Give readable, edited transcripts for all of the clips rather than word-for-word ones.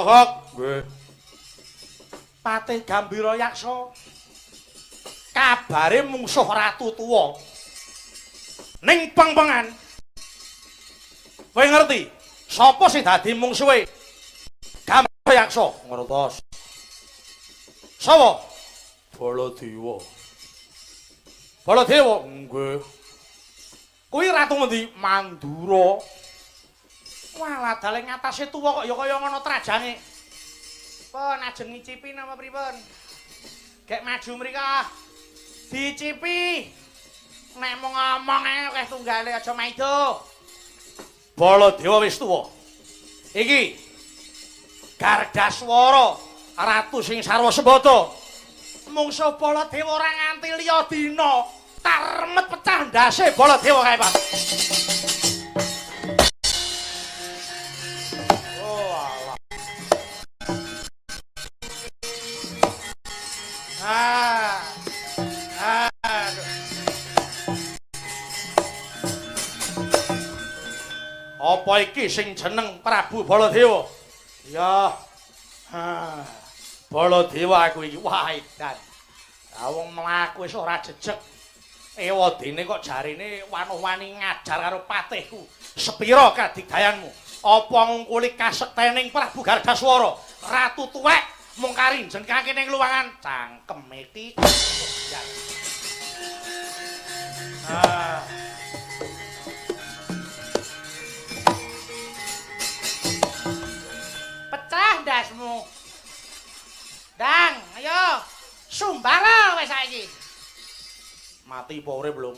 Togok. Nggih. Patih Gambira Yaksa. Kabare mungsuh Ratu Tuwa. Ning pengpengan. Kowe ngerti sapa sing dadi mungsuhe Gambira Yaksa? Ngertos. Sapa? Baladewa. Baladewa? Nggih. Kuwi ratu ngendi? Mandura. Walah, dalah ngatasé tuwa kok ya kaya ngono trajange. Pun ajeng ngicipi napa pripun? Gek maju mriko. Dicipi. Nek mung ngomong ae akeh tunggale aja maido. Baladewa wis tuwa. Iki Gardaswara, ratu sing sarwa sembada. Mungsuh Baladewa ora nganti liya dina. Tarmet pecah ndase Baladewa kae, Pak. Oh alah. Ah. Aduh. Apa iki sing jeneng Prabu Baladewa? Ya. Ha. Baladewa aku iki. Wah, edan. Lah wong mlaku wis ora jejeg. Ewadene kok jarine wanuh-wani ngajar karo patihku. Sepira kadigdayanmu? Apa ngungkuli kasektening Prabu Gardaswara? Ratu tuwek mung karinjen kaki ning luwangan cangkem iki. Ah. Pecah ndasmu. Dang, ayo. Sumbara wis saiki. Mati apa urip lho?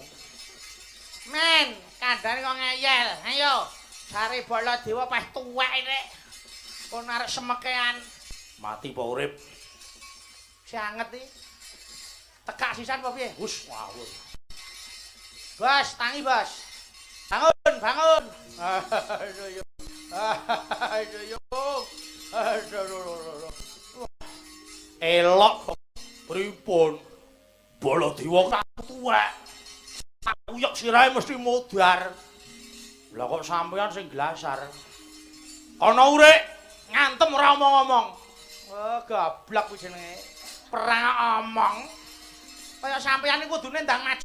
Men, kandhane kok ngeyel. Ayo, jare Baladewa pas tuwek rek. Kon arek semekean. Mati apa urip? Si anget iki. Tekak sisan apa piye? Hus, ngawur. Bos, tangi, Bos. Bangun, bangun. Aduh yo. Aduh yo. Aduh. Elok pripun? Baladewa tak tuwek. Tak uyek sirahe mesti modar. Lah kok sampeyan sing glasar. Ana urip ngantem ora omong-omong. Oh, gablek kuwi jenenge. Perang omong. Kaya sampeyan iki kudune ndang maju